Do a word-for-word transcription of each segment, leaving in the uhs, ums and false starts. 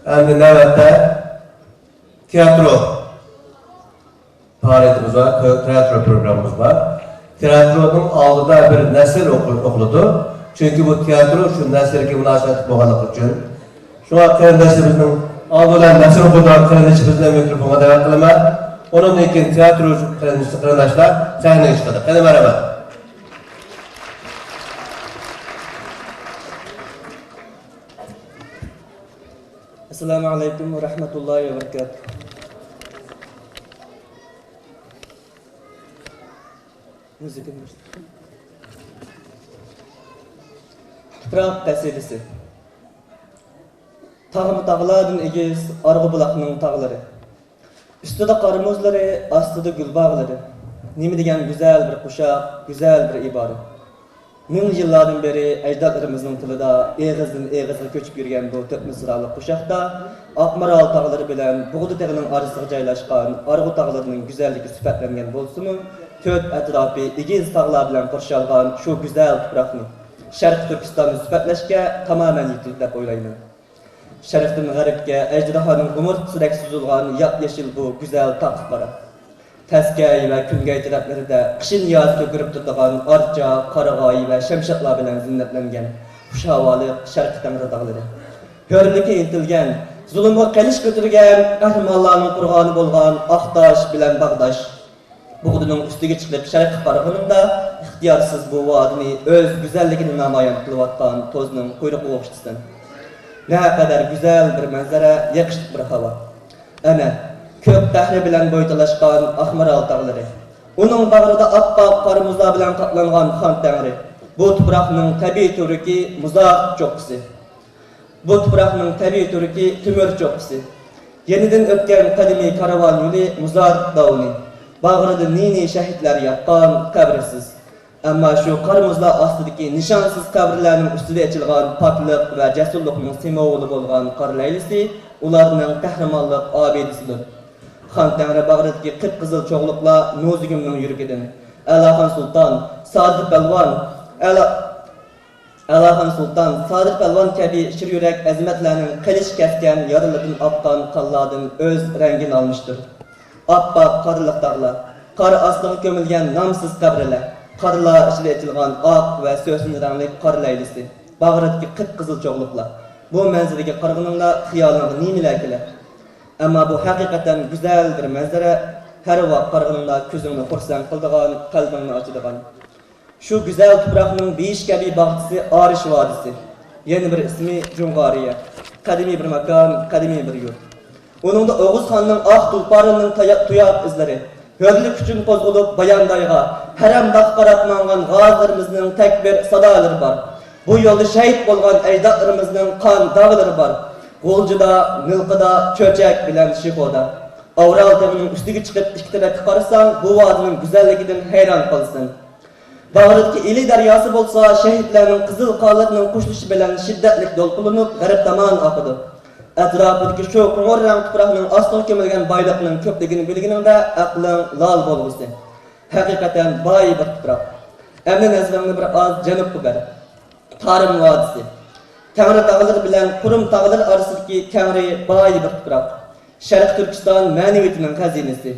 ئەمدى نۆۋەتتە تىياترو پائالىيىتىمىز بار، تىياترو پروگراممىمىز بار. تىياترونىڭ ئالدىدا بىر نەسر ئوقۇ-، ئوقۇلىدۇ. چۈنكى بۇ تىياترو شۇ نەسرگە مۇناسىۋەتلىك بولغانلىقى ئۈچۈن. شۇڭا قېرىنداشلىرىمىزنىڭ ئالدى بىلەن نەسر ئوقۇيدىغان قېرىندىشىمىزنى مىكروفونغا دەۋەت قىلىمەن. ئۇنىڭدىن كېيىن تىياترو قېرىندىشى، قېرىنداشلار سەھنىگە چىقىدۇ. قېنى، مەرھەبا. ئەسسالامۇ ئەلەيكۇم ۋە رەھمەتۇللاھى ۋە بەرىكاتۇھ. مۇزىكىنى باشلاپ. تۇپراق قەسىدىسى. تاغمۇ تاغلاردىن ئېگىز، ئارغۇ بۇلاقنىڭ تاغلىرى. ئۈستىدە قار مۇزلىرى، ئاستىدا گۈل باغلىرى. نېمە دېگەن گۈزەل بىر قوشاق، گۈزەل بىر ئىبارە. مىڭ يىللاردىن بېرى ئەجدادلىرىمىزنىڭ تىلىدا ئېغىزدىن ئېغىزغا كۆچۈپ يۈرگەن بۇ تۆت مىسرالىق قوشاقتا ئاقمارال تاغلىرى بىلەن بۇغدا تېغىنىڭ ئارىسىغا جايلاشقان ئارغۇ تاغلىرىنىڭ گۈزەللىكى سۈپەتلەنگەن بولسىمۇ، تۆت ئەتراپى ئېگىز تاغلار بىلەن قورشالغان شۇ گۈزەل تۇپراقنى شەرقىي تۈركىستاننى سۈپەتلەشكە تامامەن يېتىدۇ دەپ ئويلايمەن. شەرقتىن غەربكە ئەجدىھانىڭ ئومۇرتقىسىدەك سوزۇلغان ياپيېشىل بۇ گۈزەل تاغ پۇتلىرى. تەسكەي ۋە كۈنگەي تەرەپلىرىدە قىشىن ياز كۆكىرىپ تۇرىدىغان ئارچا، قارىغاي ۋە شەمشادلار بىلەن زىننەتلەنگەن خۇشھاۋالىق شەرقىي تەڭرى تاغلىرى. ھۆرلۈككە ئىنتىلگەن، زۇلۇمغا قىلىچ كۆتۈرگەن قەھرىمانلارنىڭ قورغانى بولغان ئاقتاش بىلەن باغداش. بۇغدىنىڭ ئۈستىگە چىقىپ شەرققە قارىغىنىمدا، ئىختىيارسىز بۇ ۋادىنى ئۆز گۈزەللىكىنى نامايان قىلىۋاتقان توزنىڭ قۇيرۇقىغا ئوخشىتىسەن. نەقەدەر گۈزەل بىر مەنزىرە، يېقىشلىق بىر ھاۋا. ئەنە، كۆك قەھرى بىلەن بوي تالاشقان ئاقمارال تاغلىرى. ئۇنىڭ باغرىدا ئاپئاق قار مۇزلار بىلەن قاپلانغان خان تەڭرى. بۇ تۇپراقنىڭ تەبىئىي تۈۋرۈكى مۇزار چوققىسى. بۇ تۇپراقنىڭ تەبىئىي تۈۋرۈكى تۆمۈر چوققىسى. يېنىدىن ئۆتكەن قەدىمىي كارۋان يولى مۇزار داۋىنى. باغرىدا نى-نى شەھىدلەر ياتقان قەبرىسىز. ئەمما شۇ قار مۇزلار ئاستىدىكى نىشانسىز قەبرىلەرنىڭ ئۈستىدە ئېچىلغان پاكلىق ۋە جەسۇرلۇقنىڭ سىمۋولى بولغان قار لەيلىسى ئۇلارنىڭ قەھرىمانلىق ئابىدىسىدۇر. خان تەڭرى باغرىدىكى قىپقىزىل چوغلۇقلار نۇزۇگۇمنىڭ يۈرىكىدىن، ئەلاخان سۇلتان، سادىر پەلۋان، ئەلا-، ئەلاخان سۇلتان، سادىر پەلۋان كەبى شىر يۈرەك ئەزىمەتلەرنىڭ قىلىچ كەسكەن يارىلىرىدىن ئاققان قانلاردىن ئۆز رەڭگىنى ئالمىشتۇر. ئاپئاق قارلىق تاغلار، قار ئاستىغا كۆمۈلگەن نامسىز قەبرىلەر، قارلار ئىچىدە ئېچىلغان ئاق ۋە سۆسۈن رەڭلىك قار لەيلىسى، باغرىدىكى قىپقىزىل چوغلۇقلار. بۇ مەنزىرىگە قارىغىنىڭدا خىيالىڭغا نېمىلەر كېلەر؟ ئەمما بۇ ھەقىقەتەن گۈزەل بىر مەنزىرە، ھەر ۋاقىت قارىغىنىڭدا كۆزۈڭنى خۇرسەن قىلىدىغان، قەلبىڭنى ئاچىدىغان. شۇ گۈزەل تۇپراقنىڭ بېيىش كەبى باغچىسى ئارىش ۋادىسى. يەنە بىر ئىسمى جۇڭغارىيە. قەدىمىي بىر ماكان، قەدىمىي بىر يۇرت. ئۇنىڭدا ئوغۇز خاننىڭ ئاق تۇلپارىنىڭ تايا-، تۇياق ئىزلىرى، ھۆرلۈك ئۈچۈن قوزغىلىپ باياندايغا، ھەرەمداغقا قاراپ ماڭغان غازىلىرىمىزنىڭ تەكبىر سادالىرى بار. بۇ يولدا شەھىت بولغان ئەجدادلىرىمىزنىڭ قان داغلىرى بار. غۇلجىدا، نىلقىدا، چۆچەك بىلەن شىخودا. ئاۋرال تېغىنىڭ ئۈستىگە چىقىپ ئىككى تەرەپكە قارىساڭ، بۇ ۋادىنىڭ گۈزەللىكىدىن ھەيران قالىسەن. باغرىدىكى ئىلى دەرياسى بولسا شەھىدلەرنىڭ قىزىل قانلىرىنىڭ قوشۇلۇشى بىلەن شىددەتلىك دولقۇنلىنىپ غەرب تامان ئاقىدۇ. ئەتراپىدىكى شۇ قوڭۇر رەڭ تۇپراقنىڭ ئاستىغا كۆمۈلگەن بايلىقنىڭ كۆپلۈكىنى بىلگىنىڭدە ئەقلىڭ لال بولغۇسى. ھەقىقەتەن باي بىر تۇپراق. ئەمدى نەزىرىڭنى بىر ئاز جەنۇبقا بەر. تارىم ۋادىسى. تەڭرى تاغلىرى بىلەن قۇرۇم تاغلىرى ئارىسىدىكى كەڭرى باي بىر تۇپراق. شەرقىي تۈركىستان مەنىۋىيىتىنىڭ خەزىنىسى.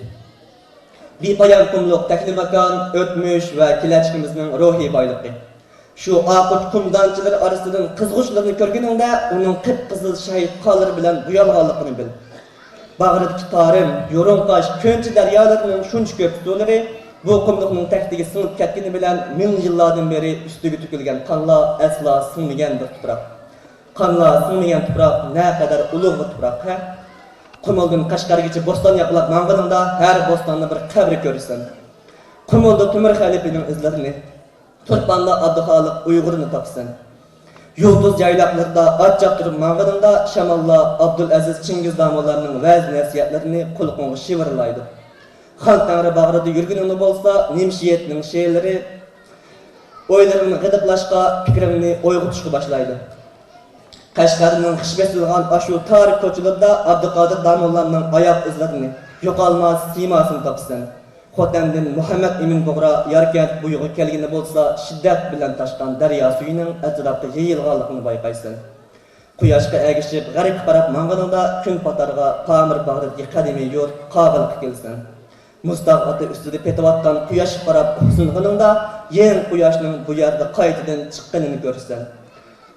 بىپايان قۇملۇق تەكلىماكان، ئۆتمۈش ۋە كېلەچىكىمىزنىڭ روھىي بايلىقى. شۇ ئاق ئۇچ قۇم دانچىلىرى ئارىسىدىن قىزغۇچلىرىنى كۆرگىنىڭدە، ئۇنىڭ قىپقىزىل شەھىت قانلىرى بىلەن بويالغانلىقىنى بىل. باغرىدىكى تارىم، يۇرۇڭقاش، كۆنچى دەريالىرىنىڭ شۇنچە كۆپ سۇلىرى بۇ قۇملۇقنىڭ تەكتىگە سىڭىپ كەتكىنى بىلەن، مىڭ يىللاردىن بېرى ئۈستىگە تۆكۈلگەن قانلار ئەسلا سىڭمىگەن بىر تۇپراق. قانلار سىڭمىگەن تۇپراق نەقەدەر ئۇلۇغ بىر تۇپراق، ھە؟ قۇمۇلدىن قەشقەرگىچە بوستان ياقىلاپ ماڭغىنىڭدا، ھەر بوستاندا بىر قەبرە كۆرىسەن. قۇمۇلدا تۆمۈر خەلىپىنىڭ ئىزلىرىنى، تۇرپاندا ئابدۇخالىق ئۇيغۇرنى تاپىسەن. يۇلتۇز يايلاقلىرىدا ئات چاپتۇرۇپ ماڭغىنىڭدا، شاماللار ئابدۇلئەزىز، چىڭگىز داموللارنىڭ ۋەز-نەسىھەتلىرىنى قۇلىقىڭغا شىۋىرلايدۇ. خان تەڭرى باغرىدا يۈرگىنىڭدە بولسا، نىمشىيىتنىڭ شېئىرلىرى ئويلىرىڭنى غىدىقلاشقا، پىكرىڭنى ئويغىتىشقا باشلايدۇ. قەشقەرنىڭ خىش بېسىلغان ئاشۇ تار كوچىلىرىدا ئابدۇقادىر داموللامنىڭ ئاياق ئىزلىرىنى، يوقالماس سىيماسىنى تاپىسەن. خوتەندىن مۇھەممەد ئىمىن بۇغرا ياركەنت بويىغا كەلگىنى بولسا، شىددەت بىلەن تاشقان دەريا سۈيىنىڭ ئەتراپقا يېيىلغانلىقىنى بايقايسەن. قۇياشقا ئەگىشىپ غەربكە قاراپ ماڭغىنىڭدا، كۈن پاتارغا پامىر باغرىدىكى قەدىمىي يۇرت قاغىلىققا كېلىسەن. مۇزتاغ ئاتا ئۈستىدە پېتىۋاتقان قۇياشقا قاراپ ئۇھسىنغىنىڭدا، يېڭى قۇياشنىڭ بۇ يەردە قايتىدىن چىققىنىنى كۆرىسەن.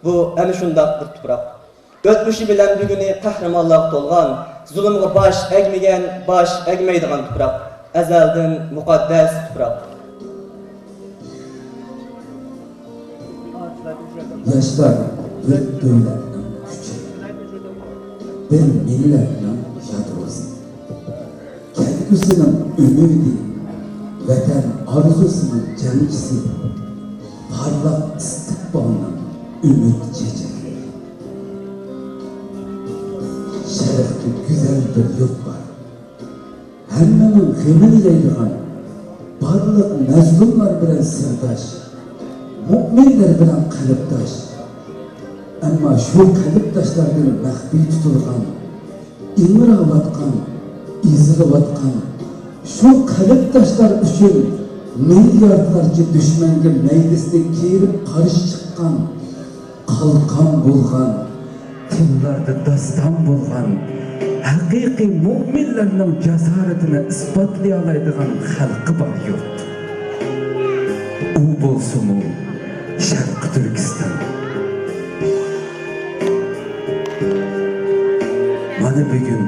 بۇ ئەنە شۇنداق بىر تۇپراق. ئۆتمۈشى بىلەن بۈگۈنى قەھرىمانلارغا تولغان، زۇلۇمغا باش ئەگمىگەن، باش ئەگمەيدىغان تۇپراق. ئەزەلدىن مۇقەددەس تۇپراق. ياشلار بىر دۆلەتنىڭ كۈچى، بىر مىللەتنىڭ يادروسى، كەلگۈسىنىڭ ئۈمىدى، ۋەتەن ئارزۇسىنىڭ جەڭچىسى، پارلاق ئىستىقبالنىڭ ئۈمىد چېچەكلىرى. شەرقتە گۈزەل بىر يۇرت بار. ھەممىنىڭ غېمىنى يەيدىغان، بارلىق مەزلۇملار بىلەن سىرداش، مۇئمىنلار بىلەن قەلبداش. ئەمما شۇ قەلبداشلاردىن مەخپىي تۇتۇلغان، ئىڭراۋاتقان، ئېزىلىۋاتقان شۇ قەلبداشلار ئۈچۈن مىلياردلارچە دۈشمەنگە مەيدىسىنى كىيدۈرۈپ قارشى چىققان، قالقان بولغان، تىللاردا داستان بولغان، ھەقىقىي مۇئمىنلارنىڭ جاسارىتىنى ئىسپاتلىيالايدىغان خەلقى بار يۇرت. ئۇ بولسىمۇ شەرقىي تۈركىستان. مانا بۈگۈن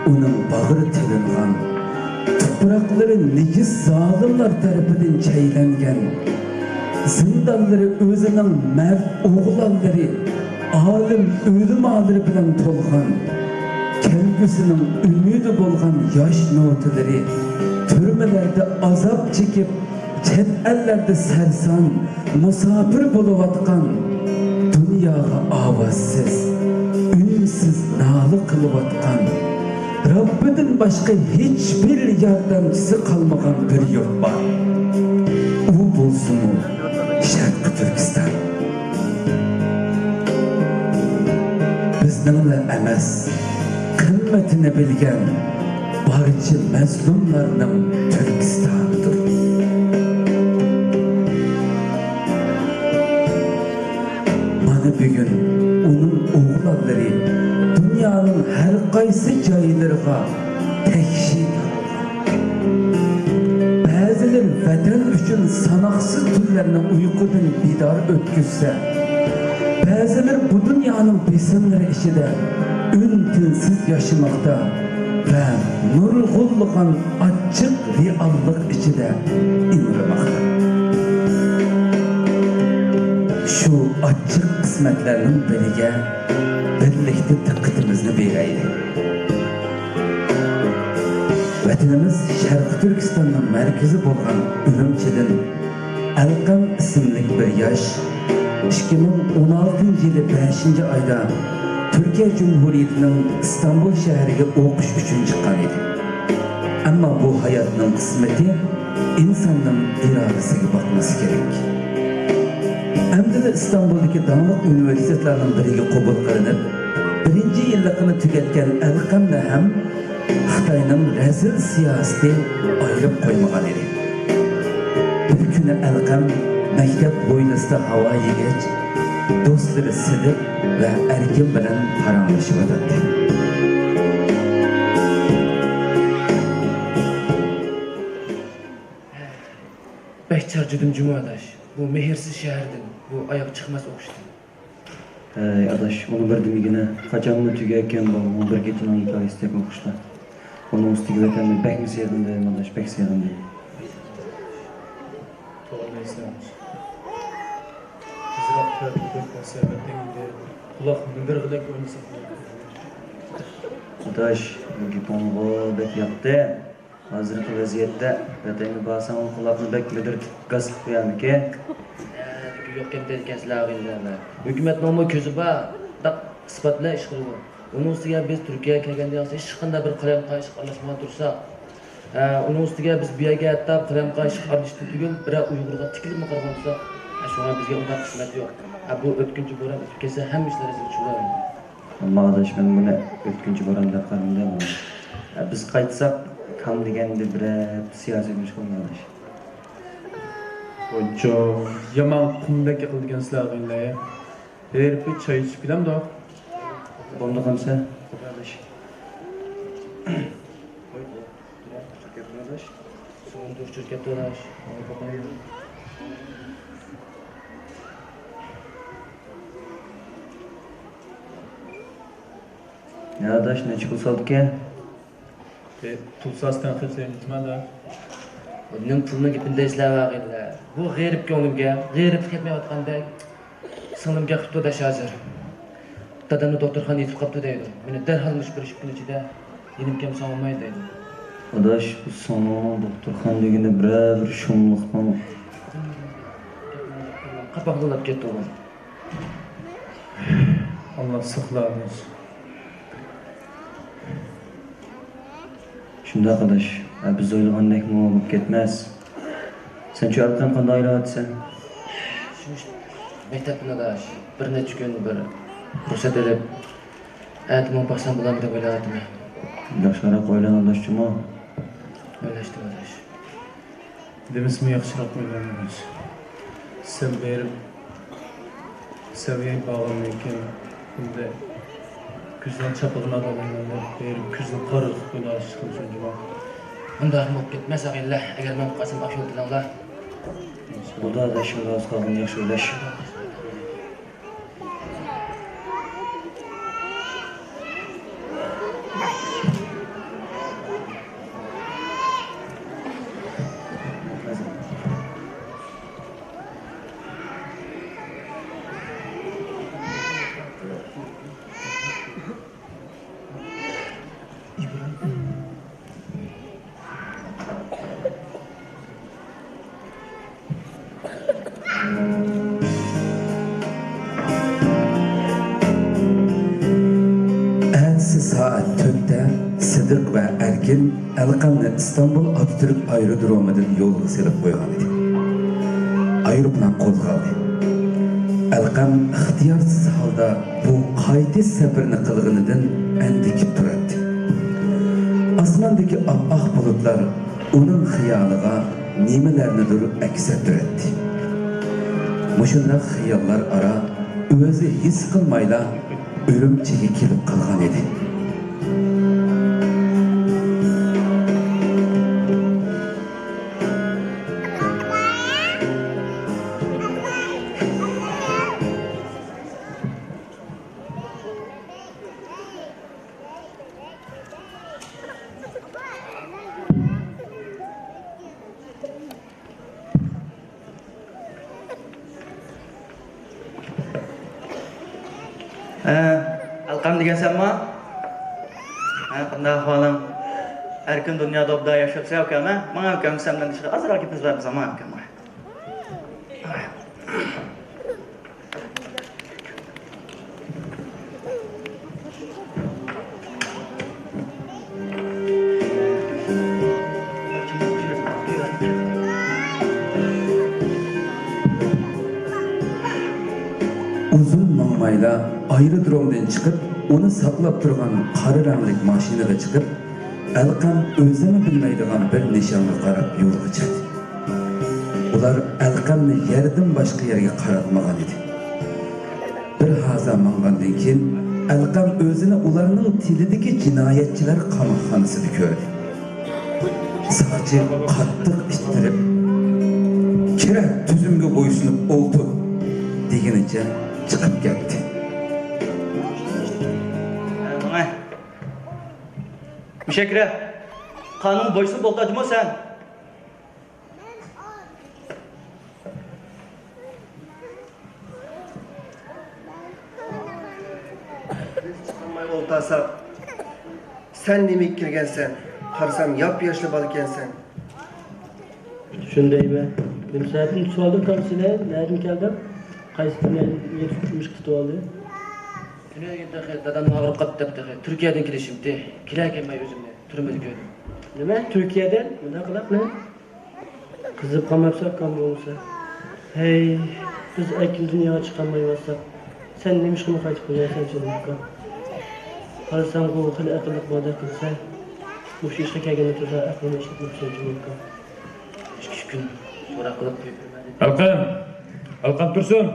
ئۇنىڭ باغرى تىلىنغان، تۇپراقلىرى نىجىس زالىملار تەرىپىدىن چەيلەنگەن، زىندانلىرى ئۆزىنىڭ مەرد ئوغلانلىرى، ئالىم ئۆلىمالىرى بىلەن تولغان، كەلگۈسىنىڭ ئۈمىدى بولغان ياش نوتىلىرى تۈرمىلەردە ئازاب چېكىپ، چەت ئەللەردە سەرسان، مۇساپىر بولۇۋاتقان، دۇنياغا ئاۋازسىز، ئۈنسىز نالە قىلىۋاتقان، رەببىدىن باشقا ھېچبىر ياردەمچىسى قالمىغان بىر يۇرت بار. ئۇ بولسىمۇ شەرقىي تۈركىستان. بىزنىڭلا ئەمەس، قىممىتىنى بىلگەن بارچە مەزلۇملارنىڭ تۈركىستانىدۇر. مانا بۈگۈن ئۇنىڭ ئوغلانلىرى دۇنيانىڭ ھەر قايسى جايلىرىغا تەكشى تارالغان. بەزىلىرى ۋەتەن ئۈچۈن ساناقسىز تۈنلەرنى ئۇيقۇدىن بىدار ئۆتكۈزسە، بەزىلىرى بۇ دۇنيانىڭ بېسىملىرى ئىچىدە ئۈن-تىنسىز ياشىماقتا ۋە نۇرغۇنلىغان ئاچچىق رېئاللىق ئىچىدە ئىڭرىماقتا. شۇ ئاچچىق قىسمەتلەرنىڭ بىرىگە بىرلىكتە دىققىتىمىزنى بېرەيلى. ۋەتىنىمىز شەرقىي تۈركىستاننىڭ مەركىزى بولغان ئۈرۈمچىدىن ئەلقەم ئىسىملىك بىر ياش ئىككى مىڭ ئون ئالتىنچى يىلى بەشىنچى ئايدا تۈركىيە جۇمھۇرىيىتىنىڭ ئىستانبۇل شەھىرىگە ئوقۇش ئۈچۈن چىققان ئىدى. ئەمما بۇ ھاياتنىڭ قىسمىتى ئىنساننىڭ ئىرادىسىگە باقمىسا كېرەك. ئەمدىلا ئىستانبۇلدىكى داڭلىق ئۇنىۋېرسىتېتلارنىڭ بىرىگە قوبۇل قىلىنىپ، بىرىنچى يىللىقىنى تۈگەتكەن ئەلقەمنى ھەم خىتاينىڭ رەزىل سىياسىتى ئايرىپ قويمىغان ئىدى. بىر كۈنى ئەلقەم مەكتەپ ھويلىسىدا ھاۋا يېگەچ، دوستلىرى سىدىق ۋە ئەركىن بىلەن پاراڭلىشىۋاتاتتى. بەك چارچىدىم جۇمۇ ئاداش، بۇ مېھىرسىز شەھەردىن، بۇ ئاياغ چىقماس ئوقۇشتىن. ھەي ئاداش، ئۇنى بىر دېمىگىنە، قاچانمۇ تۈگەيكەن بۇ مۇڭ بىر كېچىنىڭ ھېكايىسىدەك ئوقۇشلار. ئۇنىڭ ئۈستىگە ۋەتەننى بەكمۇ سېغىندىم ئاداش، بەك سېغىندىم. توغرا دەيسەن. تېزراق تەرەت بولۇپ مۇسەبەتتىن ئىلگىرى قۇلاق مىدىرغىدەك ئوينىساق. ئاداش، بۇ گېپىڭغۇ بەك ياقتى. ھازىرقى ۋەزىيەتتە ۋەتەنگە بارساڭ قۇلاقنى بەك مىدىرىتىپ گاز قىلىپ قويامىكىن؟ يوق كەمتەركەن سىلەر ئاغىنىلەر. ھۆكۈمەتنىڭمۇ كۆزى بار، داق ئىسپات بىلەن ئىش قىلىدۇ. ئۇنىڭ ئۈستىگە بىز تۈركىيەگە كەلگەندىن كېيىن ھېچقانداق بىر قالايمىقان ئىشقا ئارىلاشمىغان تۇرساق، ھە، ئۇنىڭ ئۈستىگە بىز بۇ يەرگە ھەتتا قالايمىقان ئىشقا ئارىلىشىپمۇ تۈگۈل، بىرەر ئۇيغۇرغا تىكىلىپمۇ قارىغان تۇرساق، ھە، شۇڭا بىزگە ئۇنداق قىسمەت يوق. ھە، بۇ ئۆتكۈنچى بوران ئۆتۈپ كەتسە ھەممە ئىشلار رەسمىي چۈشىدۇ. ئەمما ئاداش، مەن بۇنى ئۆتكۈنچى بوران دەپ قارىمايمەن. بىز قايتساق، كام دېگەندە بىر ھەپتە سىياسىي مەشغۇل ئاداش. ۋايجان، يامان قۇمدەك يېقىلىدىكەنسىلەر ئاغىنىلەر. ھېرىپى چاي ئىچىپ كېلەمدۇ؟ بولدى قامسا. قارداش. قوي، قوي. قارداش. سوغۇندۇر چۈركەپ قارداش. يا ئاداش، نەچچە پۇل سالدىكەن؟ ئى، پۇل ساستىن خېتىنى ئېيتماڭ-دە. نېمە پۇلنىڭ گېپىنى دەيسىلەر، ئاغىنىلەر؟ بۇ غېرىب كۆڭلۈمگە غېرىبلىق يەتمەيۋاتقاندەك. سىڭلىم گەپ قىپتۇ داش ھازىر. دادامنى دوختۇرخانىدا يېتىپ قاپتۇ دەيدۇ. مېنى دەرھال مۇشۇ بىر ئىككى كۈن ئىچىدە يېنىمغا كەلمىسەڭ بولمايدۇ دەيدۇ. ئاداش، بۇ سىڭلىڭنىڭ دوختۇرخانا دېگىنى بىرەر بىر شۇملۇقنىڭ. قاپاقلىلاپ كەتتى ئۇ. ئاللا ساقلىغىن. شۇنداق ئاداش، ھە، بىز ئويلىغاندەكمۇ بولۇپ كەتمەس. سەنچۇ ئەلقەم قانداق ئويلاۋاتىسەن؟ شۇ مەكتەپتىن ئاداش، بىر نەچچە كۈن بىر رۇخسەت ئېلىپ، ئەتە مېڭىپ باقسام بولامدۇ دەپ ئويلاۋاتىمەن. ياخشىراق ئويلان ئاداش جۇمۇ. ئويلاشتىم ئاداش. دېمىسىمۇ ياخشىراق ئويلىنىمىز. سەن بېرىپ سەۋىيەگە بارغاندىن كېيىن، ئەمدى كۈزنىڭ چاپىقىنى ئالالمايمەن دەپ بېرىپ، كۈزنى قارىغۇ قىلىپ قويىدۇ ئاشۇ چىقىمسەن جۇما. ئۇنداق بولۇپ كەتمەس ئاغىنىلەر، ئەگەر مەن قالسام ئاشۇ تىلىڭلار. بولدى ئاداش، شۇنداق قالغىن، ياخشى ئويلاش. ئەتىسى سائەت تۆتتە سىدىق ۋە ئەركىن ئەلقەمنى ئىستانبۇل ئاتاتۈرك ئايرودرومىدىن يولغا سېلىپ قويغان ئىدى. ئايروپىلان قوزغالدى. ئەلقەم ئىختىيارسىز ھالدا بۇ قايتىش سەپىرىنى قىلغىنىدىن ئەندىكىپ تۇراتتى. ئاسماندىكى ئاپئاق بۇلۇتلار ئۇنىڭ خىيالىغا نېمىلەرنىدۇر ئەكس ئەتتۈرەتتى. مۇشۇنداق خىياللار ئارا ئۆزى ھېس قىلمايلا ئۈرۈمچىگە كېلىپ قالغان ئىدى. ھە، ئەلقەم دېگەنسەنما؟ ھە، قانداق ئەھۋالىڭ؟ ھەر كۈن دۇنيادا ئوبدان ياشاپسەن ئۇكام، ھە؟ ماڭا ئۇكام، سەن بىلەن ئازراق گېپىمىز بار بىزنىڭ، ماڭا ئۇكام. ئۇزۇن ماڭمايلا ئايرودرومدىن چىقىپ، ئۇنى ساقلاپ تۇرغان قارا رەڭلىك ماشىنىغا چىقىپ، ئەلقەم ئۆزىمۇ بىلمەيدىغان بىر نىشانغا قاراپ يولغا چىقتى. ئۇلار ئەلقەمنى يەردىن باشقا يەرگە قاراتمىغان ئىدى. بىر ھازا ماڭغاندىن كېيىن، ئەلقەم ئۆزىنى ئۇلارنىڭ تىلىدىكى جىنايەتچىلەر قاماقخانىسىدا كۆردى. ساقچى قاتتىق ئىتتىرىپ، «كىرە، تۈزۈمگە بويسۇنۇپ ئولتۇر» دېگىنىچە چىقىپ كەتتى. مۇشەككىرە، قانۇنغا بويسۇنۇپ ئولتۇر جۇمۇ سەن. بىز چىقالماي ئولتۇرساق، سەن نېمىگە كىرگەنسەن؟ قارىسام، ياپياشلا بالىكەنسەن. شۇندايمەن. نېمە سەۋەبتىن تۇتۇۋالدىڭ كامسىنى؟ نەدىن كەلدىڭ؟ قايسى دۇنيادىن يېتىپ تۇتۇپ ئالدى؟ تۈنۈگۈن تېخى دادامنى ئاغرىپ قاپتۇ دەپ تېخى تۈركىيەدىن كېلىشىمتى. كېلەلمەي ئۆزۈمنى تۈرمىدە كۆردۈم. نېمە؟ تۈركىيەدىن؟ مۇنداق قىلىپ نېمە؟ قىزىپ قالماپسەن ئۇكام بولمىسا. ھەي، بىز ئەركىن دۇنياغا چىقالمايۋاتساق، سەن نېمىشقىمۇ قايتىپ قويمايسەن جېنىم ئۇكام؟ قارىساڭغۇ خېلى ئەقىللىق بالىدەك قىلىسەن. مۇشۇ ئىشقا كەلگەندىن تۇرسا ئەقلىڭنى ئىشلەتمەپسەن جېنىم ئۇكام. ئىككى ئۈچ كۈن سوراق قىلىپ قويۇپ بېرىمەن دېدى. ئەلقەم! ئەلقەم تۇرسۇن!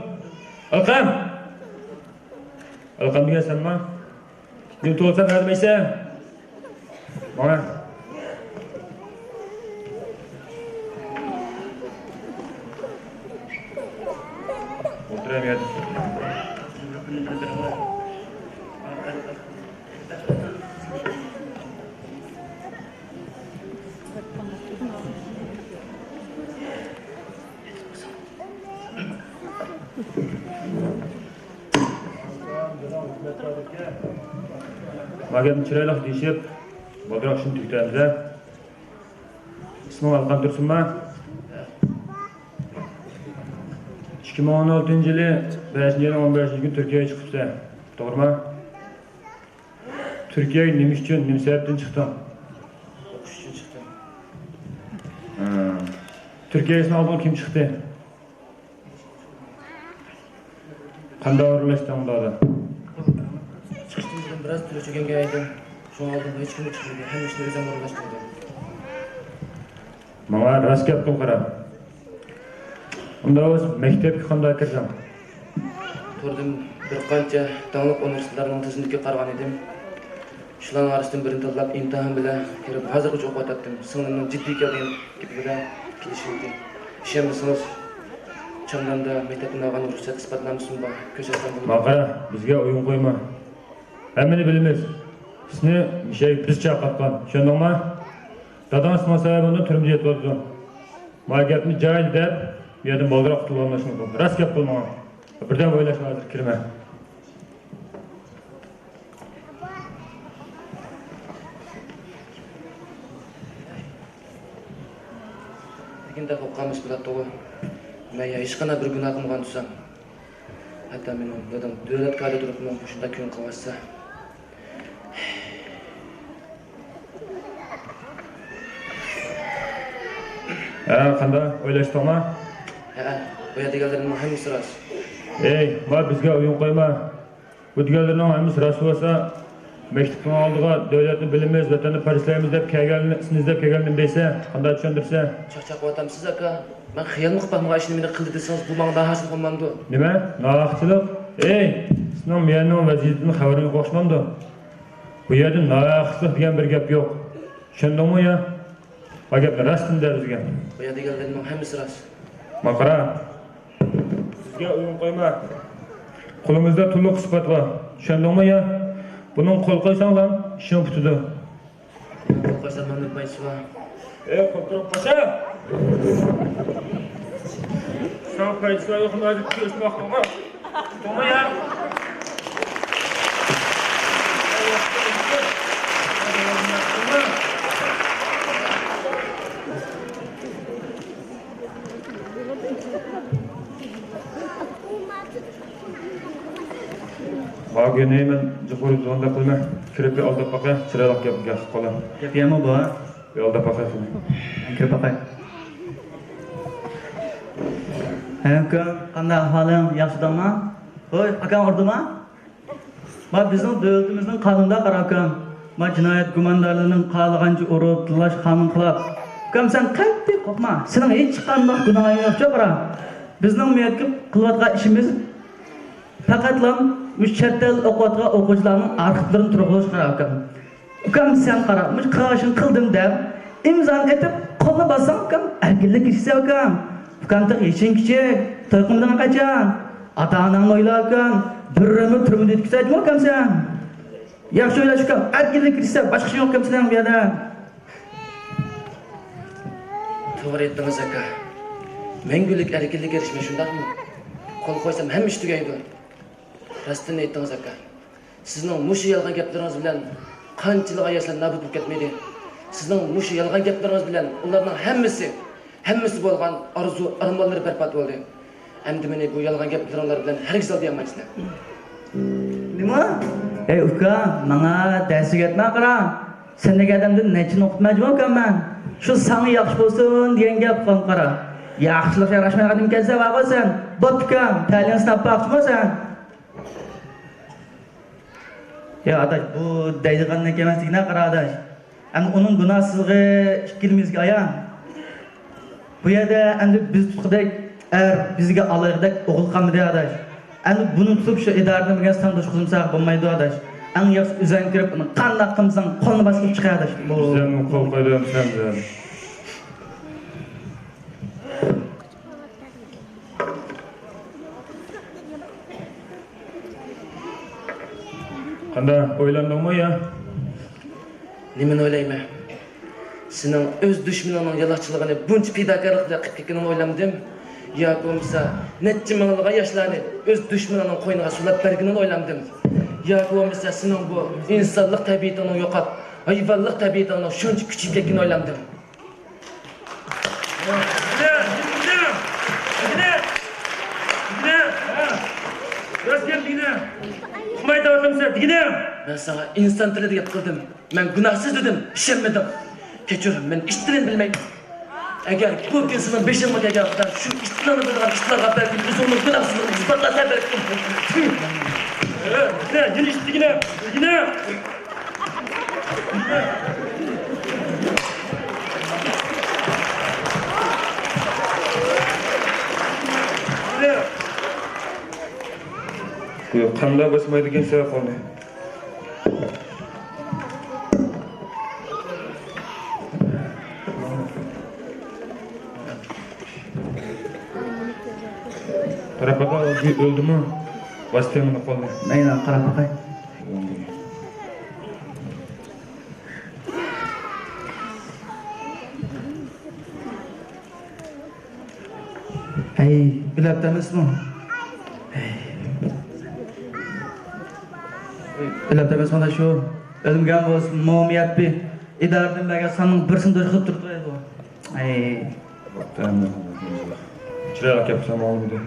ئەلقەم! ئەلقەم دېگەن سەنما؟ نېمە تۇرساڭ نەدىمەيسەن؟ ماڭا. ئولتۇرۇۋەر يەردە. ما گەپنى چىرايلىق دېيىشىپ، بالدۇرراق ئىشنى تۈگىتەمدە. ئىسمىڭ ئالىخان تۇرسۇنما؟ ئىككى مىڭ ئون ئالتىنچى يىلى بەشىنچى ئاينىڭ ئون بەشىنچى كۈنى تۈركىيەگە چىقىپسەن، توغرىمۇ؟ تۈركىيەگە نېمە ئۈچۈن، نېمە سەۋەبتىن چىقتىڭ؟ ئوقۇش ئۈچۈن چىقتىم. ھە. تۈركىيەگە سېنىڭ ئالدىڭغا كىم چىقتى؟ قانداق ئورۇنلاشتىڭ ئۇلاردا؟ چىقىشتىن بۇرۇن بىراز تۈركچە ئۆگەنگەن ئىدىم. شۇڭا ئالدىمغا ھېچكىم چىقمىدى. ھەممە ئىشنى ئۆزۈم ئورۇنلاشتۇردۇم. ماڭا راست گەپ قىل، قارا. ئۇنداق بولسا مەكتەپكە قانداق كىردىڭ؟ توردىن بىر قانچە داڭلىق ئۇنىۋېرسىتېتلارنىڭ تىزىملىكىگە قارىغان ئىدىم. شۇلارنىڭ ئارىسىدىن بىرىنى تاللاپ، ئىمتىھان بىلەن كىرىپ، ھازىرغىچە ئوقۇۋاتاتتىم. سىڭلىمنىڭ جىددىي ئىكەن دېگەن گېپى بىلەن كېلىشىۋىدى. ئىشەنمىسىڭىز، چامداندا مەكتەپتىن ئالغان رۇخسەت ئىسپاتنامىسىمۇ بار، كۆرسەتسەم بولىدۇ. ماڭا قارا، بىزگە ئويۇن قويما. ھەممىنى بىلىمىز. سېنى مىشەي بىز چاقاتقان، چۈشەندىڭما؟ داداڭ سېنىڭ سەۋەبىڭدىن تۈرمىدە يېتىۋاتىدۇ. ما گەپنى جايىدا دەپ، بۇ يەردىن بالدۇراق قۇتۇلغانلىشىڭ. راست گەپ قىل ماڭا. بىردەم ئويلاشما، ھازىر كىرىمەن. لېكىن دەپ قالمىسا بولاتتىغۇ. مەن يا ھېچقانداق بىر گۇناھ قىلمىغان تۇرسام. ھەتتا مېنىڭ دادام دۆلەت كادىرى تۇرۇپمۇ مۇشۇنداق كۈن قىلىۋاتسا. ھە، قانداق؟ ئويلاشتىڭما؟ ھەئە، بۇ يەردە دېگەنلىرىمنىڭ ھەممىسى راست. ئەي، ما بىزگە ئويۇن قويما. بۇ دېگەنلىرىنىڭ ھەممىسى راست بولسا، مەكتىپىڭ ئالدىغا دۆلەتنى بىلىمىز، ۋەتەننى پارچىلايمىز دەپ كەلگەننى، سېنى ئىزدەپ كەلگەننى دەيسەن، قانداق چۈشەندۈرسەن؟ چاقچاق قىلىۋاتامسىز، ئاكا؟ مەن خىيال مۇقىپ باقمىغان ئىشنى مېنى قىلدى دېسىڭىز، بۇ ماڭا ناھەقچىلىق بولمامدۇ؟ نېمە؟ ناھەقچىلىق؟ ئەي، سېنىڭ مىيەننىڭ ۋەزىيىتىدىن خەۋىرىڭ يوق ئوخشىمامدۇ؟ بۇ يەردە ناھەقچىلىق دېگەن بىر گەپ يوق. چۈشەندىڭمۇ يا؟ ما گەپنى راستىنى دە بىزگە. بۇ يەردە دېگەنلىرىمنىڭ ھەممىسى راست. ما قارا. بىزگە ئويۇن قويما. قولىمىزدا تولۇق ئىسپات بار. چۈشەندىڭمۇ يا؟ بۇنىڭغا قول قويساڭلار ئىشىڭ پۈتىدۇ. قول قويسام مەندىن پايدىسى بار. ئەي، قول تۇرۇپ قويسا. ساڭا پايدىسى بار يوقمۇ ھازىر كۆرسىمەقلىقىڭ؟ تومۇ يا. ماگىنى مەن جۇقۇرى زوندەك قىلىمەن. كىرىپ بىر ئالداپ باقاي، چىرايلىق گەپ، گەپ قىلىپ قالار. گەپ يەرمۇ بۇ؟ بىر ئالداپ باقاي قېنى. كىرىپ باقاي. ھە، ئۇكام، قانداق ئەھۋالىڭ؟ ياخشىدىڭما؟ ھوي، ئاكاڭ ئۇردىما؟ ما بىزنىڭ دۆلىتىمىزنىڭ قانۇنىدا قارا ئۇكام. ما جىنايەت گۇماندارلىرىنىڭ خالىغانچە ئۇرۇپ، تىللاش قانۇن خىلاپ. ئۇكام سەن قەتئىي قورقما. سېنىڭ ھېچقانداق گۇناھىڭ يوقچۇ قارا. بىزنىڭ مۇ يەرگە قىلىۋاتقان ئىشىمىز پەقەتلا مۇشۇ چەت ئەل ئوقۇۋاتقان ئوقۇغۇچىلارنىڭ ئارخىپلىرىنى تۇرغۇزۇش قارا ئۇكام. ئۇكام سەن قارا، مۇشۇ قىلغان ئىشىڭنى قىلدىم دەپ ئىمزانى ئېتىپ قولىنى باسساڭ ئۇكام ئەركىنلىك يېتىشسە ئۇكام. ئۇكام تېخى يېشىڭ كىچىك، توي قىلمىدىڭ قاچان؟ ئاتا ئاناڭنى ئويلا ئۇكام. بىر ئۆمۈر تۈرمىدە ئۆتكۈزەيدىمۇ ئۇكام سەن؟ ياخشى ئويلاش ئۇكام، ئەركىنلىك يېتىشسە باشقا ئىشىڭ يوق ئۇكام سېنىڭ بۇ يەردە. توغرا ئېيتتىڭىز ئاكا. مەڭگۈلۈك ئەركىنلىككە ئېرىشمەي شۇنداقمۇ؟ قول قويسام ھەممە ئىش تۈگەيدۇ. راستىنى ئېيتتىڭىز ئاكا. سىزنىڭ مۇشۇ يالغان گەپلىرىڭىز بىلەن قانچىلىغان ياشلار نابۇت بولۇپ كەتمىدى. سىزنىڭ مۇشۇ يالغان گەپلىرىڭىز بىلەن ئۇلارنىڭ ھەممىسى، ھەممىسى بولغان ئارزۇ ئارمانلىرى بەربات بولدى. ئەمدى مېنى بۇ يالغان گەپلىرىڭلار بىلەن ھەرگىز ئالدىيالمايسىلەر. نېمە؟ ئەي ئۇكا، ماڭا دەرسكە ئۆگەتمە قارا. سەندەك ئادەمدىن نەچچىنى ئوقۇتمايدىغان ئۇكام مەن. شۇ ساڭا ياخشى بولسۇن دېگەن گەپ ئۇكام قارا. ياخشىلىق ياراشمايدىغان نېمە كەلسە بارغۇ سەن. بوپتۇ ئۇكام، پەلىڭنى سىناپ باقچىمۇ سەن؟ يا ئاداش، بۇ دەيدىغاندەك ئەمەسلىكىنى قارا ئاداش. ئەمدى ئۇنىڭ گۇناھسىزلىقى ئىككىلىمىزگە ئايان. بۇ يەردە ئەمدى بىز تۇتقۇدەك ئەر، بىزگە ئالايىقدەك ئوغۇل قالمىدى ئاداش. ئەمدى بۇنى تۇتۇپ شۇ ئىدارىدىن بىرگە ساڭدۇش قىلمىساق بولمايدۇ ئاداش. ئەڭ ياخشى ئۆزۈڭ كىرىپ، ئۇنى قانداق قىلمىساڭ، قولنى باسقۇچە چىقارداش. بۇ بىزدىن قول قويدۇم سەن بىلەن. قانداق، ئويلاندىڭمۇ يا؟ نېمىنى ئويلايمەن؟ سېنىڭ ئۆز دۈشمىنىڭنىڭ يالاقچىلىقىنى بۇنچە پىداكارلىق بىلەن قىلىپ كەتكىنىڭنى ئويلامدىم. ياكى بولمىسا نەچچە مىڭلىغان ياشلارنى ئۆز دۈشمىنىڭنىڭ قوينىغا سولاپ بەرگىنىڭنى ئويلامدىم. ياكى بولمىسا سېنىڭ بۇ ئىنسانلىق تەبىئىتىڭنىڭ يوقاپ، ھايۋانلىق تەبىئىتىڭنىڭ شۇنچە كۈچىيىپ كەتكىنىنى ئويلامدىم. دېگىنە! دېگىنە! دېگىنە! ھە! راست گەپ دېگىنە! ئۇقماي دەۋاتامسەن، دېگىنە! مەن ساڭا ئىنسان تىلىدا گەپ قىلدىم. مەن گۇناھسىز دېدىم، ئىشەنمىدىڭ. كەچۈر، مەن ئىشتىنىم بىلمەي. ئەگەر بۇ كۈن سېنىڭ بېشىڭغا كەلگەن ۋاقىتتا شۇ ئىشتىنىڭنى بىلىدىغان ئىشلارغا بەلكىم ئۆزۈڭنىڭ گۇناھسىزلىقىنى ئىسپاتلارسەن بەلكىم. دېگىنە! يەنە ئىش دېگىنە! دېگىنە! قانداق باسمايدىكەن سەن قولنى؟ قاراپ باقاي، ئۆلدىمۇ؟ باستى مانا قولنى. مەيلى، قاراپ باقاي. ھەي، بىلەپتۇ ئەمەسمۇ؟ ھەي. بىلەپتۇ ئەمەسمۇ شۇ؟ ئۆلمىگەن بولسا، مومىيەت بى ئىدارىدىن بەرگەن ساننىڭ بىرسىنى توشۇپ تۇرۇپ تۇرايدۇ. ھەي. چىرايلىق گەپ قىلسام ئاڭلىمىدى.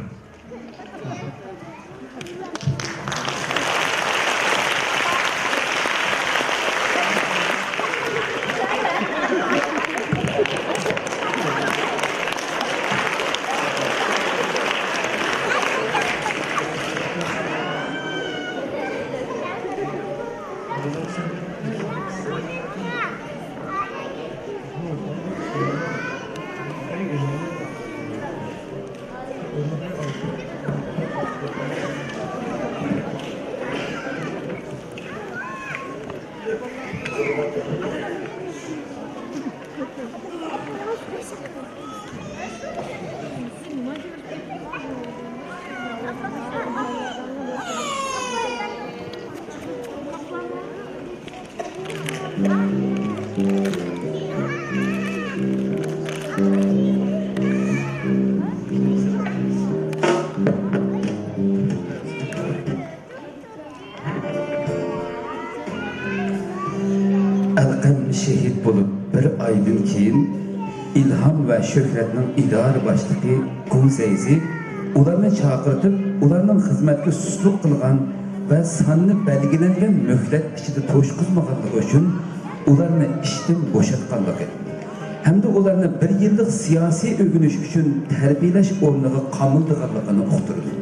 ئەلقەم شېھىت بولۇپ بىر ئايدىن كېيىن، ئىلھام ۋە شۆھرەتنىڭ ئىدارە باشلىقى گۇلزەيزى ئۇلارنى چاقىرتىپ، ئۇلارنىڭ خىزمەتكە سۇسلۇق قىلغان ۋە ساننى بەلگىلەنگەن مۆھلەت ئىچىدە توشقۇزمىغانلىقى ئۈچۈن ئۇلارنى ئىشتىن بوشاتقانلىقى ھەمدە ئۇلارنى بىر يىللىق سىياسىي ئۆگىنىش ئۈچۈن تەربىيەلەش ئورنىغا قامىلىدىغانلىقىنى ئۇقتۇرىدۇ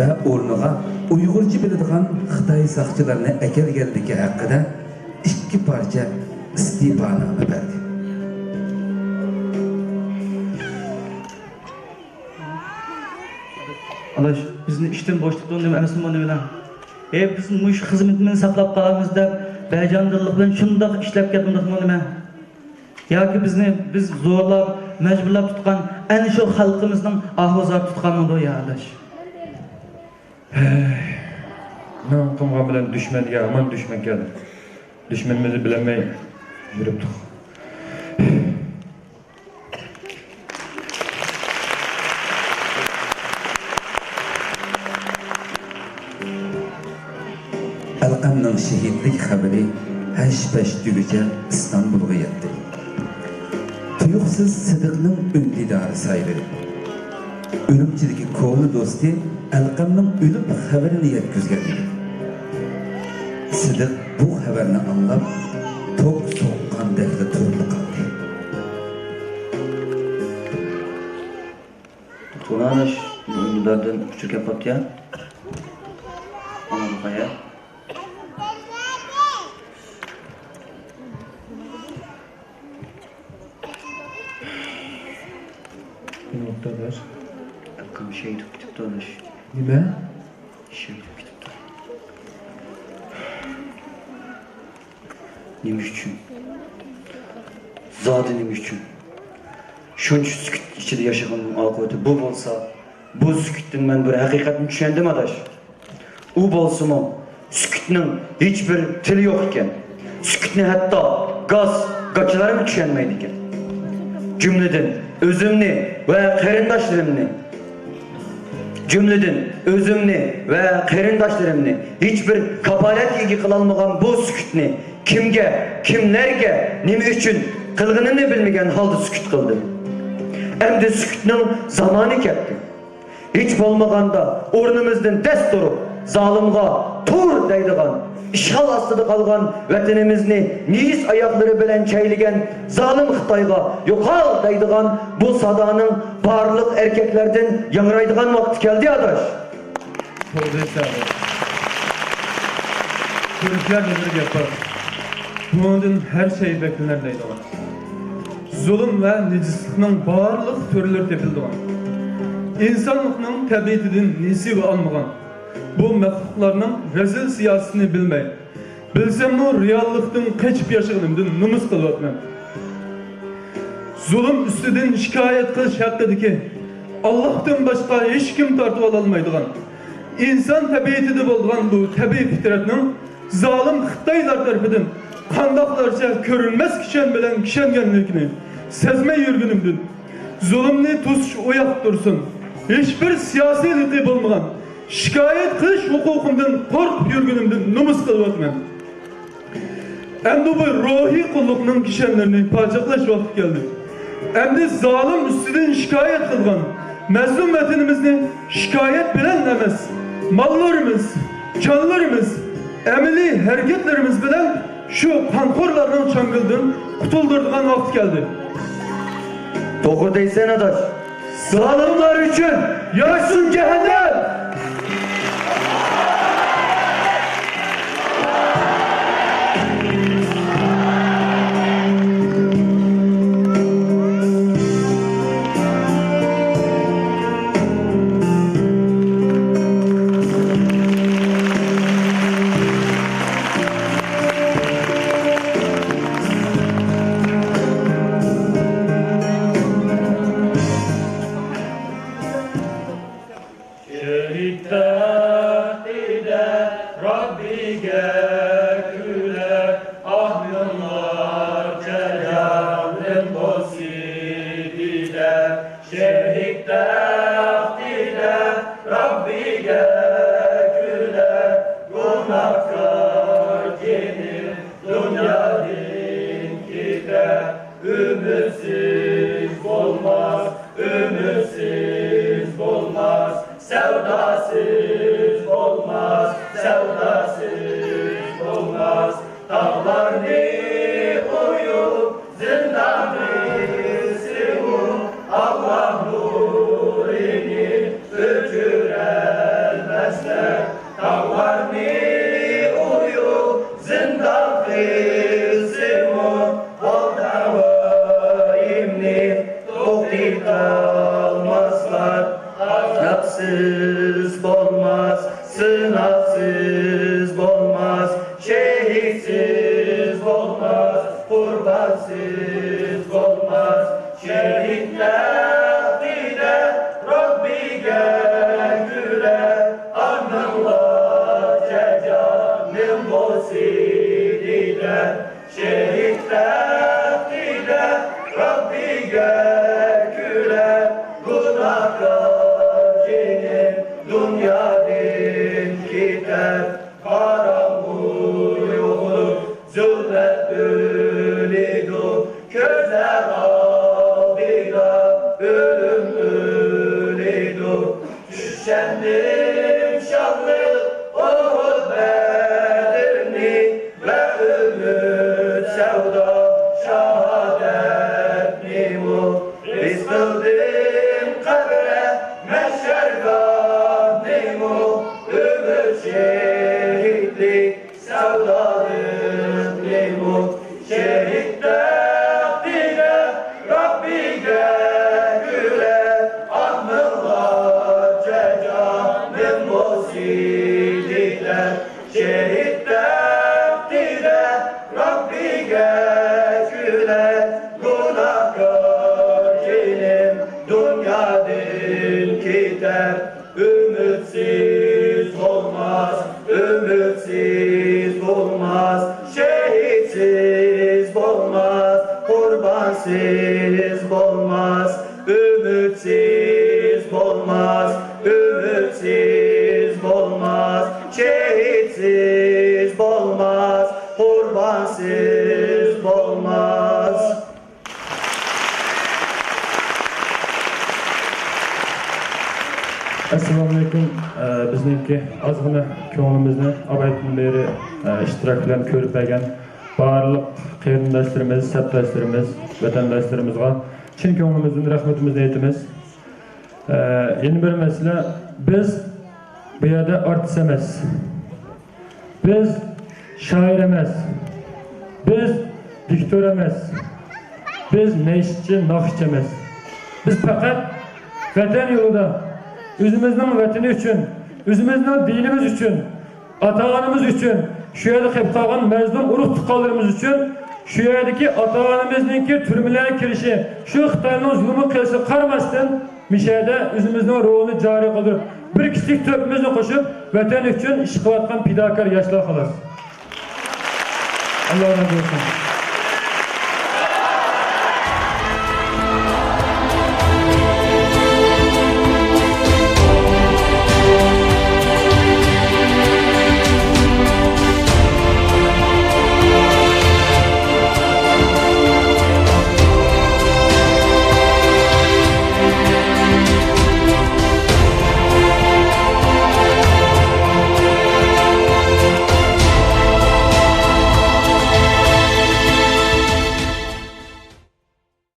ۋە ئورنىغا ئۇيغۇرچە بىلىدىغان خىتاي ساقچىلارنى ئەكەلگەنلىكى ھەققىدە ئىككى پارچە ئىستېپانامە بەردى. ئاداش، بىزنى ئىشتىن بوشىتىپتۇ نېمە ئەمەسمۇ نېمە بىلەن؟ ھەي، بىز مۇشۇ خىزمىتىمىزنى ساقلاپ قالىمىز دەپ بەجاندىللىق بىلەن شۇنداق ئىشلەپ كەتمىدۇقمۇ نېمە؟ ياكى بىزنى، بىز زورلاپ، مەجبۇرلاپ تۇتقان ئەنە شۇ خەلقىمىزنىڭ ئاھۇ زارى تۇتقانمىدۇ يا ئاداش؟ ھەي، مەن قىلمىغان بىلەن دۈشمەن دېگەن ھامان دۈشمەنكەن. دۈشمىنىمىزنى بىلەلمەي يۈرۈپتۇق. ئەلقەمنىڭ شېھىتلىك خەۋىرى ھەش-پەش دېگۈچە ئىستانبۇلغا يەتتى. تۇيۇقسىز سىدىقنىڭ ئۈندىدارى سايرىدى. ئۈرۈمچىدىكى كونا دوستى ئەلقەمنىڭ ئۆلۈم خەۋىرىنى يەتكۈزگەن ئىدى. سىدىق بۇ خەۋەرنى ئاڭلاپ، توك سوققاندەكلا تۇرۇپ قالدى. تۇرۇڭ، ئاداش، ئۈندىداردىن ئۇچۇر كەپ قاپتۇ يا. ئاڭلاپ باقاي يا. نېمە بوپتۇ ئاداش؟ ئاكام شېھىت بولۇپ كېتىپتۇ ئاداش. نېمە؟ شېھىت بولۇپ كېتىپتۇ. نېمە ئۈچۈن؟ زادى نېمە ئۈچۈن؟ شۇنچە سۈكۈت ئىچىدە ياشىغاننىڭ ئاقىۋىتى بۇ بولسا، بۇ سۈكۈتتىن مەن بىر ھەقىقەتنى چۈشەندىم، ئاداش. ئۇ بولسىمۇ، سۈكۈتنىڭ ھېچبىر تىلى يوق ئىكەن. سۈكۈتنى ھەتتا گاس، گاچىلارمۇ چۈشەنمەيدىكەن. جۈملىدىن ئۆزۈمنى ۋە قېرىنداشلىرىمنى، جۈملىدىن ئۆزۈمنى ۋە قېرىنداشلىرىمنى ھېچبىر كاپالەتكە ئىگە قىلالمىغان بۇ سۈكۈتنى كىمگە، كىملەرگە، نېمە ئۈچۈن قىلغىنىنى بىلمىگەن ھالدا سۈكۈت قىلدىم. ئەمدى سۈكۈتنىڭ زامانى كەپتۇ. ھېچ بولمىغاندا ئورنىمىزدىن دەس تۇرۇپ، زالىمغا تۇر دەيدىغان، ئىشغال ئاستىدا قالغان ۋەتىنىمىزنى مېيىز ئاياغلىرى بىلەن چەيلىگەن زالىم خىتايغا يوقال دەيدىغان بۇ سادانىڭ بارلىق ئەركەكلەردىن ياڭرايدىغان ۋاقتى كەلدى، ئاداش. توغرا دەيسەن. تۈركلەردە بىر گەپ بار. بۇنىڭدىن ھەر شەي بەكلىنەر دەيدىغان. زۇلۇم ۋە نىجىسلىقنىڭ بارلىق تۈرلىرى تېپىلىدىغان. ئىنسانلىقنىڭ تەبىئىتىدىن نېسىۋە ئالمىغان بۇ مەخلۇقلارنىڭ رەزىل سىياسىتىنى بىلمەي، بىلسەممۇ رېئاللىقتىن قېچىپ ياشىغىنىمدىن نومۇس قىلىۋاتىمەن. زۇلۇم ئۈستىدىن شىكايەت قىلىش ھەققىدىكى ئاللاھتىن باشقا ھېچكىم تارتىۋالالمايدىغان، ئىنسان تەبىئىتىدە بولغان بۇ تەبىئىي پىترەتنىڭ زالىم خىتايلار تەرىپىدىن قانداقلارچە كۆرۈنمەس كىشەن بىلەن كىشەنگەنلىكىنى سەزمەي يۈرگىنىمدىن، زۇلۇمنى توسۇش ئۇياق تۇرسۇن، ھېچبىر سىياسىيلىقى بولمىغان، شىكايەت قىلىش ھوقۇقۇمدىن قورقۇپ يۈرگىنىمدىن نومۇس قىلىۋاتىمەن. ئەمدى بۇ روھىي قۇللۇقنىڭ كىشەنلىرىنى پاجاقلاش ۋاقتى كەلدى. ئەمدى زالىم ئۈستىدىن شىكايەت قىلغان مەزلۇم ۋەتىنىمىزنى شىكايەت بىلەن ئەمەس، ماللىرىمىز، جانلىرىمىز، ئەمەلىي ھەرىكەتلىرىمىز بىلەن شۇ قانخورلارنىڭ چاڭگىلىدىن قۇتۇلدۇرىدىغان ۋاقتى كەلدى. توغرا دەيسەن، ئاداش. زالىملار ئۈچۈن ياشىسۇن جەھەننەم! شېھىت تەختىدە رەببىگە كۈلە، ئاھ مىڭلارچە جانىم بولسىدى دە. شېھىت تەختىدە رەببىگە كۈلە، گۇناھكار جېنىم دۇنيادىن كېتە. ئۈمىدسىز بولماس، ئۈمىدسىز بولماس، سەۋداسىز بولماس، سەۋداسىز بولماس. تاغلارنى ئويۇپ زىندان قىلسىمۇ، ئاللاھ نۇرىنى ئۆچۈرەلمەسلەر. تاغلارنى ئويۇپ زىندان قىلسىمۇ، بۇ داۋايىمنى توختىتالماسلار. ئازابسىز بولماس، سىناقسىز بولماس، شېھىتسىز بولماس، قۇربانسىز بولماس. شېھىت تەختىدە رەببىگە كۈلە، ئاھ مىڭلارچە جانىم بولسىدى دە. شېھىت تەختىدە رەببىگە كۈلە، گۇناھكار جېنىم دۇنيادىن كېتەر. قاراڭغۇ يوقىلىپ زۇلمەت ئۆلىدۇ، كۆزلەر ئالدىدا ئۆلۈم ئۆلىدۇ. چۈشەندىم شانلىق ئۇھۇد بەدرنى ۋە ئۈمىد سەۋدا شاھادەتنىمۇ. ھېس قىلدىم قەبرە مەھشەرگاھنىمۇ، ئۈمىد شېھىتلىك سەۋدالىقنىمۇ. شېھىت تەختىدە رەببىگە كۈلە، ئاھ مىڭلارچە جانىم بولسىدى دە. شېھىت تەختىدە رەببىگە سىز بولماس، شېھىتسىز بولماس، قۇربانسىز بولماس، ئۈمىدسىز بولماس، ئۈمىدسىز بولماس، شېھىتسىز بولماس، قۇربانسىز بولماس. ئەسسالامۇئەلەيكۇم. ئە، بىزنىڭكى ئازغىنە كۆڭلىمىزنى ئاۋايتىن بېرى، ئە، ئىشتىراك بىلەن كۆرۈپ بەرگەن بارلىق قېرىنداشلىرىمىز، سەپداشلىرىمىز، ۋەتەنداشلىرىمىزغا چىن كۆڭلىمىزدىن رەھمىتىمىزنى ئېيتىمىز. ئە، يەنە بىر مەسىلە، بىز بۇ يەردە ئارتىس ئەمەس. بىز شائىر ئەمەس، بىز دىكتور ئەمەس، بىز نەشىدچى، ناخشىچى ئەمەس. بىز پەقەت ۋەتەن يولىدا، ئۆزىمىزنىڭ ۋەتىنى ئۈچۈن، ئۆزىمىزنىڭ دىنىمىز ئۈچۈن، ئاتا-ئانىمىز ئۈچۈن، شۇ يەردە قېلىپ قالغان مەزلۇم ئۇرۇق-تۇغقانلىرىمىز ئۈچۈن، شۇ يەردىكى ئاتا-ئانىمىزنىڭكى تۈرمىلەرگە كىرىشى، شۇ خىتاينىڭ زۇلۇمىغا قىلىشىغا قارىماستىن، مۇشۇ يەردە ئۆزىمىزنىڭ رولىنى جارى قىلدۇرۇپ، بىر كىشىلىك تۆھپىمىزنى قوشۇپ، ۋەتەن ئۈچۈن ئىش قىلىۋاتقان پىداكار ياشلار خالاس. ئاللا رازى بولسۇن.